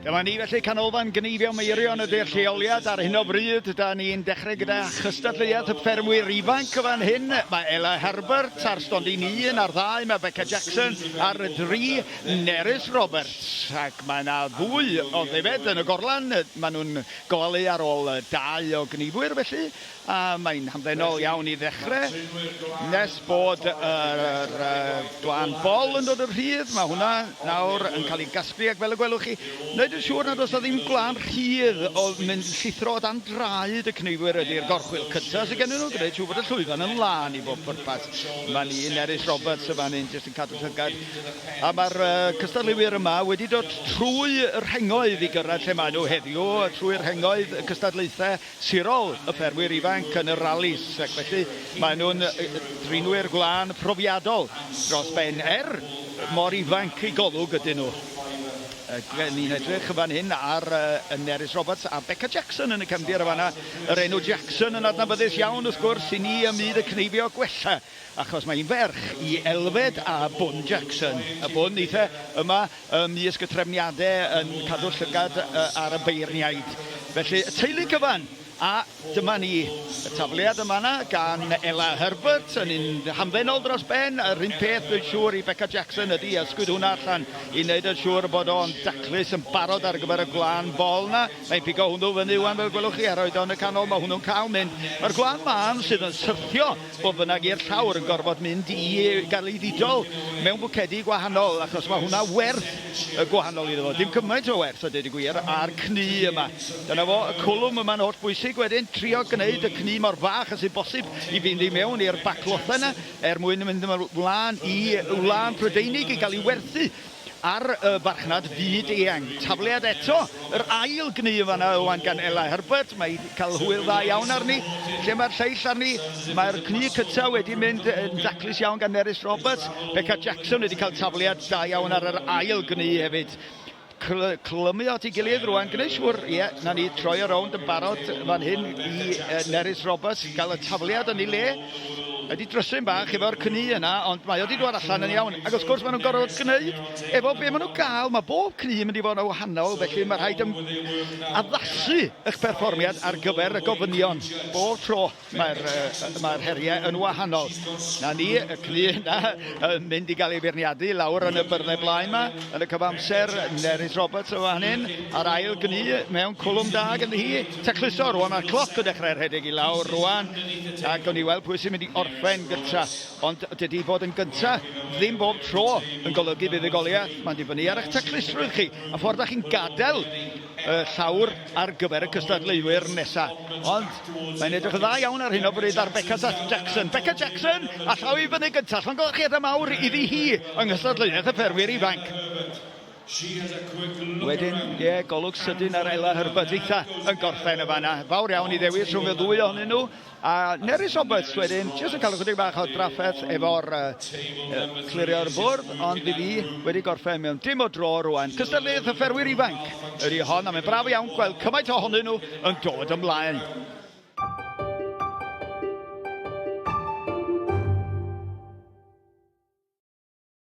Dyma ni felly, Canolfan Gneifio Meirion ydy'r lleoliad ar hyn o bryd. Da ni'n dechrau gyda chystadleuaeth y ffermwyr ifanc y fan hyn. Mae Ella Herbert ar stondin un, ar ddau mae Beca Jackson, ar y dri Nerys Roberts. Ac mae yna fwy o ddefed yn y gorlan. Maen nhw'n gofalu ar ôl dau o gneifwyr felly. A mae'n hamddenol iawn i ddechrau, nes bod yr glân bol yn dod yn rhydd. Mae hwnna nawr yn cael ei gasglu ac fel y gwelwch chi, wneud yn siŵr nad oes 'na ddim gwlân rhydd o mynd llithro o dan draed y cneifwyr ydy'r gorchwyl cyntaf sydd gennyn nhw, gwneud siŵr bod y llwyfan yn lân i bob pwrpas. Mae ni, Nerys Roberts yn fan hyn jyst yn cadw llygad. A mae'r cystadleuwyr yma wedi dod trwy y rhengoedd i gyrraedd lle maen nhw heddiw, trwy'r rhengoedd y cystadlaethau sirol y ffermwyr ifanc yn y ralis, ac felly maen nhw'n drinwyr gwlân profiadol dros ben, er mor ifanc eu golwg ydyn nhw. Ni'n edrych yn fan hyn ar Nerys Roberts a Beca Jackson yn y cefndir yn fan'na. Yr enw Jackson yn adnabyddus iawn wrth gwrs i ni ym myd y cneifio gwella, achos mae hi'n ferch i Elfed a Bwn Jackson. Y Bwn eitha yma Ymysg y trefniadau yn cadw llygad ar y beirniaid. Felly, y teulu cyfan! A dyma ni, y tafliad yn fan'na gan Ella Herbert yn un hamddenol dros ben. Yr un peth dwi'n siŵr i Beca Jackson ydy ysgwyd hwnna allan i wneud yn siŵr bod o'n daclus yn barod ar gyfer y gwlân bol 'na. Mae'n pigo hwnnw fyny ŵan fel gwelwch chi a rhoid o yn y canol. Mae hwnnw'n cael mynd. Mae'r gwlân mân sydd yn syrthio fodd bynnag i'r llawr yn gorfod mynd i gael ei ddidol mewn bwcedi gwahanol achos mae hwnna werth y gwahanol iddo fo. Dim cymaint o werth a deud y gwir a'r cnu yma. Dyna fo, y cwlwm yma'n holl bwysig wedyn, trio gwneud y cnu mor fach â sy'n bosib i fynd i mewn i'r baclothau yna er mwyn mynd ymlaen i wlân Prydeinig i gael ei werthu ar y farchnad fyd eang. Tafliad eto, yr ail gnu yn fan'na ŵan gan Ella Herbert, mae hi 'di cael hwyl dda iawn arni. Lle mae'r lleill arni? Mae'r cnu cyntaf wedi mynd yn daclus iawn gan Nerys Roberts. Beca Jackson wedi cael tafliad da iawn ar yr ail gnu hefyd. Clymu at ei gilydd rwan, gwneud siŵr, ie, na ni, troi o rownd yn barod fan hyn i Nerys Roberts, gael y tafliad yn ei le. Mae 'di drysu'n bach efo'r cnu yna, ond mae o 'di dŵad allan yn iawn. Ac wrth gwrs maen nhw'n gorfod gwneud efo be maen nhw'n gael. Mae bob cnu yn mynd i fod yn wahanol, felly mae rhaid addasu eich perfformiad ar gyfer y gofynion. Bob tro mae'r mae heriau yn wahanol. Na ni, y cnu yna yn mynd i gael ei feirniadu lawr yn y byrddau blaen yma. Yn y cyfamser, Nerys Roberts o fan hyn, a'r ail gnu mewn cwlwm da ganddi hi. Tacluso rwan, mae'r cloc yn dechrau rhedeg i lawr rwan, a gawn ni weld pwy sy'n mynd i orffen gynta. Ond dydy fod yn gynta ddim bob tro yn golygu buddugoliaeth. Mae'n dibynnu ar eich taclusrwydd chi, a ffordd da chi'n gadael y llawr ar gyfer y cystadleuwyr nesa. Ond mae'n edrych yn dda iawn ar hyn o bryd ar Beca Jackson. Beca Jackson a llaw i fyny gyntaf. Llongyfarchiadau mawr iddi hi yng nghystadleuaeth y ffermwyr ifanc. Wedyn, ie, golwg sydyn ar Ella Herbert eitha yn gorffen y fanna. Fawr iawn i ddewis rhwng y ddwy ohonyn nhw. A Nerys Roberts wedyn, jyst yn cael ychydig bach o drafferth efo'r uh, clirio'r bwrdd, ond fydd hi wedi gorffen mewn dim o dro rwan. Cystadleuaeth y fferwyr ifanc ydy hon, a mae'n braf iawn gweld cymaint ohonyn nhw yn dod ymlaen.